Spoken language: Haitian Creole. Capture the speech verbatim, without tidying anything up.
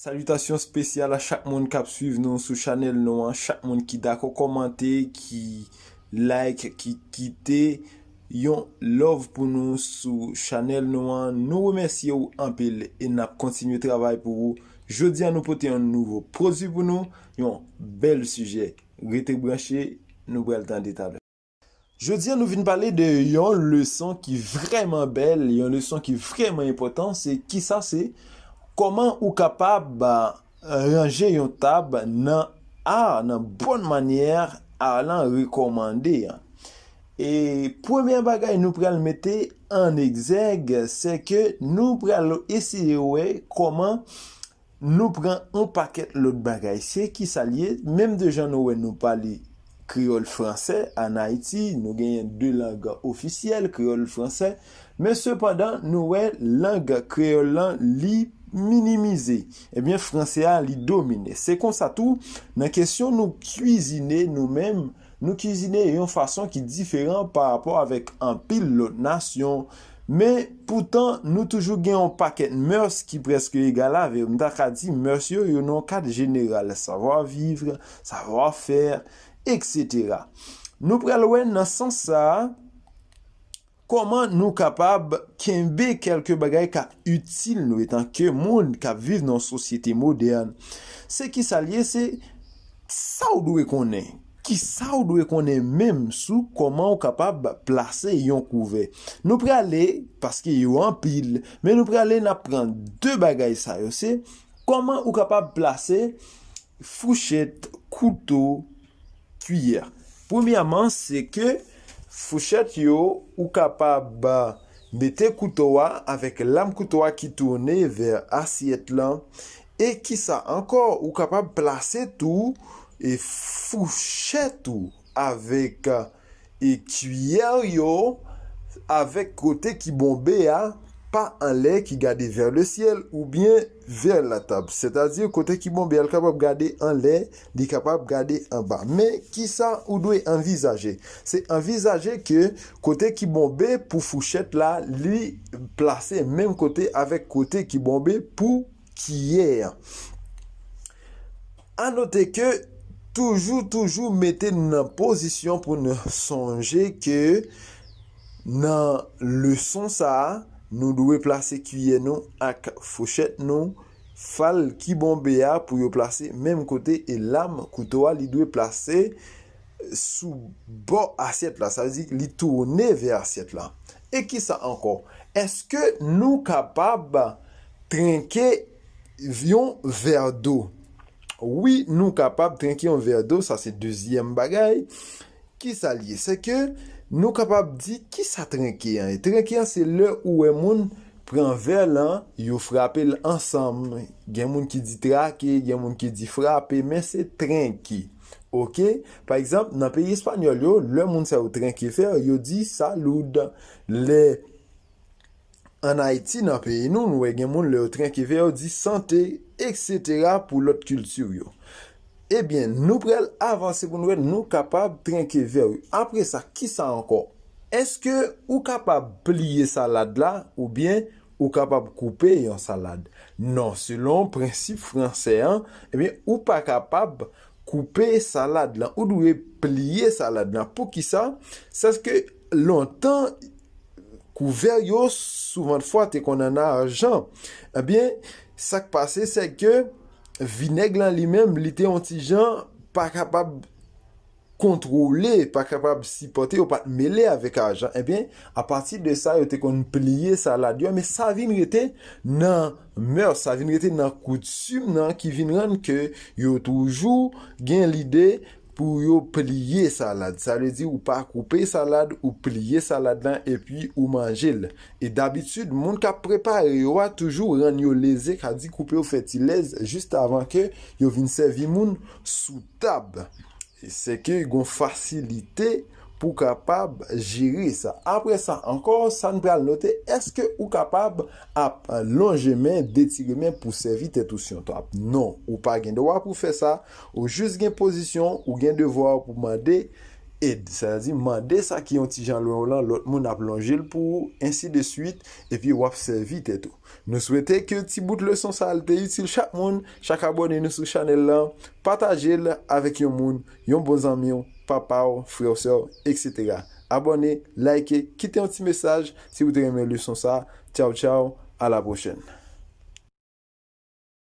Salitasyon espesyal a chak moun k ap swiv nou sou chanèl nou an, chak moun ki dakò kòmante, ki like, ki kite yon love pou nou sou chanèl nou an. Nou remèsye w anpil e n ap kontinye travay pou ou. Jodi a nou pote yon nouvo pwodui pou nou, yon bèl sijè. Rete branche, nou pral tande talè. Jodi a nou vin pale de yon leson ki vrèman bèl, yon leson ki vrèman enpòtan, se kisa se, kòman ou kapab, a, ranje yon tab nan a, nan bòn manyè a lan rekòmande an. E premyè bagay nou pral mete an egzèg, se ke nou pral eseye wè kòman nou pran yon pakèt lòt bagay. Se kisa l ye? Menm de jan nou wè nou pale kreyòl fransè, ann Ayiti, nou genyen de lang ofisyèl, kreyòl fransè, men sepandan, nou wè lang kreyòl lan, li minimize. Ebyen, fransè a, li domine. Se konsa tou, nan kesyon nou kwizine nou menm, nou kwizine yon fason ki diferan pa rapò avèk anpil lòt nasyon, men poutan, nou toujou gen yon pakèt mœurs ki prèske egal avè yo. M ta ka di mœurs yo, yo nan yon kad jeneral, savoir vivre, savoir faire, et cetera. Nou pral wè nan sans sa a, kòman nou kapab kenbe kèlke bagay k ap itil nou etanke moun k ap viv nan yon sosyete modèn. Se kisa l ye? Se sa w dwe konnen. Kisa w dwe konnen menm sou kòman w kapab plase yon kouvè? Nou prale, paske yo anpil, men nou prale, n ap pran de bagay sa yo. Se kòman ou kapab plase fouchèt, kouto, kiyè. Premyèman, se ke fouchèt yo, ou kapab mete kouto a avèk lam kouto a ki tounen vè asyèt lan. E kisa ankò? Ou kapab plase tou e fouchèt ou avèk e kiyè yo avèk kote ki bonbe a, pa anlè ki gade vers le ciel oubyen vers la table. Sètadi kote ki bonbe a, l kapab gade anlè, li kapab gade anba. Men kisa ou dwe anvizaje? Se anvizaje ke kote ki bonbe pou fouchèt la, li plase menm kote avèk kote ki bonbe pou kiyè an. A note ke toujou, toujou mete n nan pozisyon pou n sonje ke nan leson sa a, nou dwe plase kiyè nou ak fouchèt nou, fal ki bonbe a pou yo plase menm kote e lam kouto a li dwe plase sou bò asyèt la. Sa vle di li tounen vè asyèt la. E kisa ankò? Èske nou kapab trenke yon vè dlo? Wi, nou kapab trenke yon vè dlo, sa se dezyèm bagay. Kisa l ye? Se ke nou kapab di kisa trenke an ye. Trenke an se lè ou wè moun pran vè lan, yo frape l ansanm. Gen moun ki di trake, gen moun ki di frape, men se trenke. Oke? Pa egzanp, nan peyi espanyòl yo, lè moun sa yo trenke vè, yo di salud. Lè ann Ayiti, nan peyi nou, nou wè gen moun, lè yo trenke vè, yo di sante, et cetera pou lòt kilti yo. Ebyen, nou pral avanse pou nou wè nou kapab trenke vè yo. Apre sa, kisa ankò? Èske ou kapab pliye salad la oubyen ou kapab koupe yon salad? Non, selon prensip fransè an, ebyen, ou pa kapab koupe salad lan. Ou dwe pliye salad lan. Poukisa? Sèske lontan, kouvè yo, souvantfwa, te konn an ajan. Ebyen, sa k pase, se ke vinèg lan li menm, li te yon ti jan pa kapab kontwole, pa kapab sipòte, yo pa t mele avèk ajan. Ebyen, apati de sa, yo te konn pliye salad yo, men sa vin rete nan mœurs, sa vin rete nan koutim nan ki vin rann ke yo toujou gen lide pou yo pliye salad. Sa vle di ou pa koupe salad, ou pliye salad lan epi ou manje l. E dabitid, moun k ap prepare yo a toujou rann yo leze, ka di koupe yo fè ti lèz jis avan ke yo vin sèvi moun sou tab. Se ke gon fasilite pou kapab jere sa. Apre sa ankò, sa n pral note, èske ou kapab ap lonje men, detire men pou sèvi tèt ou si yon twal? Non, ou pa gen dwa pou fè sa. Ou jis gen pozisyon, ou gen devwa pou mande ed, sètadi mande sa ki yon ti jan lwen w lan, lòt moun ap lonje l pou ou, ensi de swit, epi w ap sèvi tèt ou. Nou swete ke ti bout leson sa a te itil chak moun, chak abòne nou sou chanèl lan, pataje l avèk yon moun, yon bon zanmi w, papa w, frè w, sè w, etsetera. Abòne, like, kite yon ti mesaj si w te renmen leson sa a. Tchaw, tchaw, a la pwochèn.